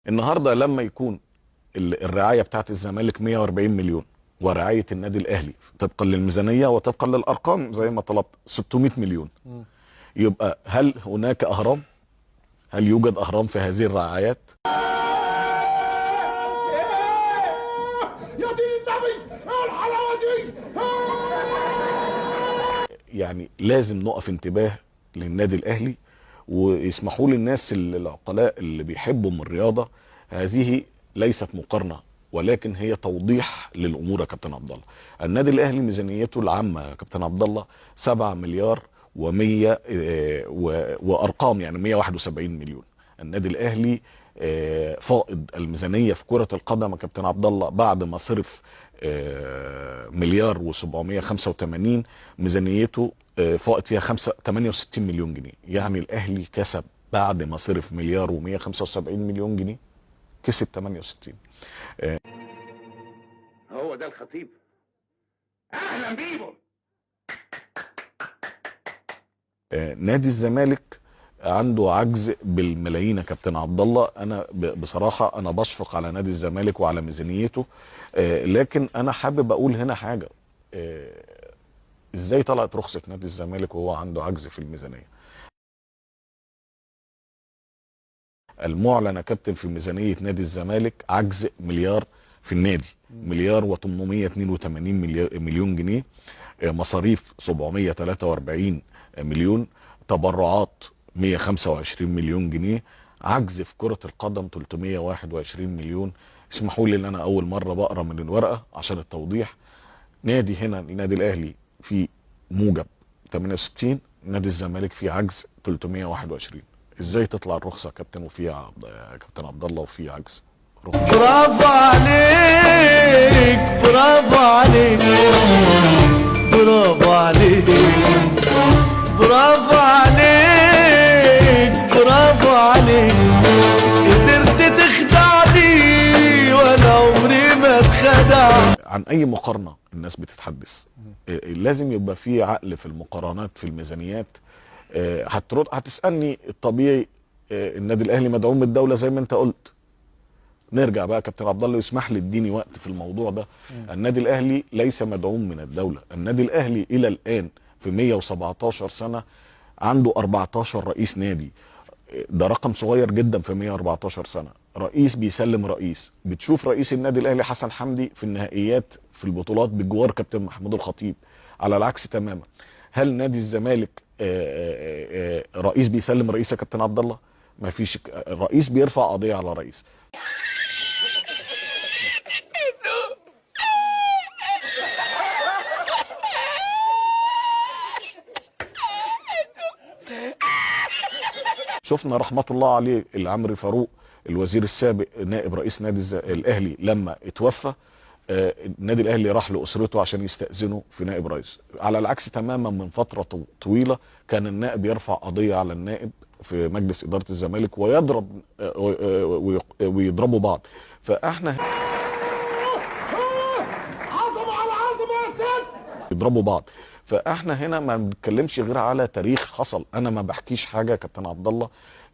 النهارده لما يكون الرعاية بتاعت الزمالك 140 مليون ورعاية النادي الاهلي طبقا للميزانيه وطبقا للارقام زي ما طلبت 600 مليون، يبقى هل هناك اهرام؟ هل يوجد اهرام في هذه الرعايات؟ يا دين النبي ايه الحلاوة دي؟ يعني لازم نقف انتباه للنادي الاهلي، ويسمحوا للناس العقلاء اللي بيحبوا من الرياضة، هذه ليست مقارنة ولكن هي توضيح للامور يا كابتن عبد الله. النادي الاهلي ميزانيته العامة يا كابتن عبد الله 7 مليار و100 وارقام، يعني 171 مليون. النادي الاهلي فائض الميزانية في كره القدم يا كابتن عبد الله بعد ما صرف مليار و785، ميزانيته فائض فيها 68 مليون جنيه. يعني الاهلي كسب بعد ما صرف مليار و175 مليون جنيه، كسب 68. هو ده الخطيب. اهلا بيبو. نادي الزمالك عنده عجز بالملايين يا كابتن عبد الله. انا بصراحة انا بشفق على نادي الزمالك وعلى ميزانيته، لكن انا حابب اقول هنا حاجة. ازاي طلعت رخصه نادي الزمالك وهو عنده عجز في الميزانية؟ المعلن يا كابتن في ميزانية نادي الزمالك عجز مليار في النادي، مليار و882 مليون جنيه، مصاريف 743 مليون، تبرعات 125 مليون جنيه، عجز في كرة القدم 321 مليون. اسمحوا لي ان انا اول مرة بقرا من الورقة عشان التوضيح. نادي هنا النادي الاهلي في موجب 68، نادي الزمالك في عجز 321. ازاي تطلع الرخصة يا كابتن وفي كابتن عبد الله وفي عجز رخصة؟ برافو عليك، برافو عليك، برافو عليك، برافو عليك، برافو عليك، قدرت تخدعني وانا عمري ما اتخدع. عن اي مقارنة الناس بتتحدث، لازم يبقى في عقل في المقارنات في الميزانيات. هترد هتسالني الطبيعي، النادي الاهلي مدعوم من الدولة زي ما انت قلت. نرجع بقى كابتن عبد الله، يسمح لي اديني وقت في الموضوع ده. النادي الاهلي ليس مدعوم من الدولة. النادي الاهلي الى الان في 117 سنة عنده 14 رئيس نادي، ده رقم صغير جدا في 114 سنة. رئيس بيسلم رئيس. بتشوف رئيس النادي الاهلي حسن حمدي في النهائيات في البطولات بجوار كابتن محمود الخطيب، على العكس تماما. هل نادي الزمالك رئيس بيسلم رئيس يا كابتن عبد الله؟ ما فيش، رئيس بيرفع قضية على رئيس. شفنا رحمة الله عليه العمري فاروق الوزير السابق نائب رئيس نادي الاهلي لما اتوفى، النادي الاهلي راح لاسرته عشان يستأذنوا في نائب رئيس. على العكس تماما من فترة طويلة كان النائب يرفع قضية على النائب في مجلس ادارة الزمالك ويضرب ويضربوا بعض. فاحنا عظمه على عظمه يا ست، يضربوا بعض. فاحنا هنا ما بنتكلمش غير على تاريخ حصل. انا ما بحكيش حاجة يا كابتن عبد الله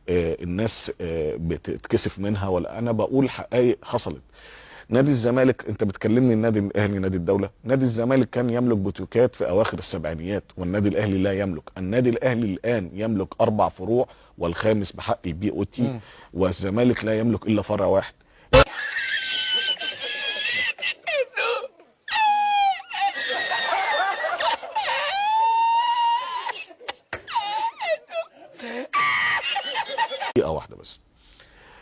الناس بتتكسف منها، ولا انا بقول حقائق حصلت. نادي الزمالك، انت بتكلمني النادي الاهلي نادي الدولة، نادي الزمالك كان يملك بوتيكات في اواخر السبعينيات والنادي الاهلي لا يملك. النادي الاهلي الان يملك 4 فروع والخامس بحق ال BOT، والزمالك لا يملك الا فرع واحد. دقيقة واحدة بس.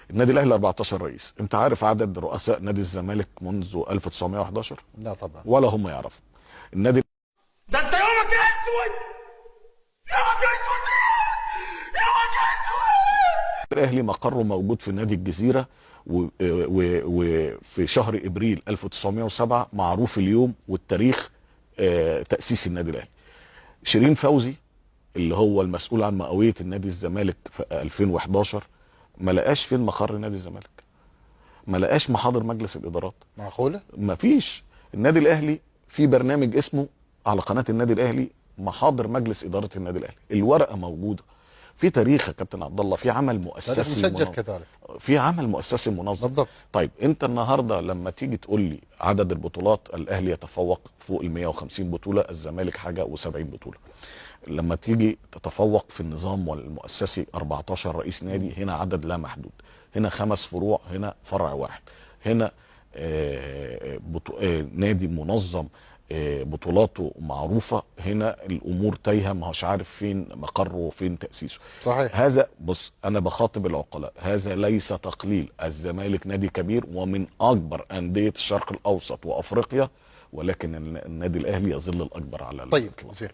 النادي الاهلي 14 رئيس، انت عارف عدد رؤساء نادي الزمالك منذ 1911؟ لا طبعا، ولا هم يعرفوا. النادي ده انت يومك اسود، يومك اسود، يومك اسود. الاهلي مقره موجود في نادي الجزيرة، وفي شهر ابريل 1907 معروف اليوم والتاريخ تاسيس النادي الاهلي. شيرين فوزي اللي هو المسؤول عن مئوية النادي الزمالك في 2011 ما لقاش فين مقر نادي الزمالك، ما لقاش محاضر مجلس الادارات. معقولة؟ ما فيش. النادي الاهلي في برنامج اسمه على قناة النادي الاهلي محاضر مجلس ادارة النادي الاهلي، الورقة موجودة. في تاريخ يا كابتن عبد الله، في عمل مؤسسي تاريخ مسجل منظم. كذلك. في عمل مؤسسي منظم. بالضبط. طيب انت النهارده لما تيجي تقول لي عدد البطولات، الاهلي يتفوق فوق ال 150 بطوله، الزمالك حاجة و70 بطوله. لما تيجي تتفوق في النظام والمؤسسي 14 رئيس نادي، هنا عدد لا محدود، هنا 5 فروع، هنا فرع واحد، هنا نادي منظم، بطولاته معروفة، هنا الامور تايهه، ما هوش عارف فين مقره وفين تاسيسه. صحيح. هذا بص، انا بخاطب العقلاء، هذا ليس تقليل، الزمالك نادي كبير ومن اكبر اندية الشرق الاوسط وافريقيا، ولكن النادي الاهلي يظل الاكبر على طيب الاطلاق. زين.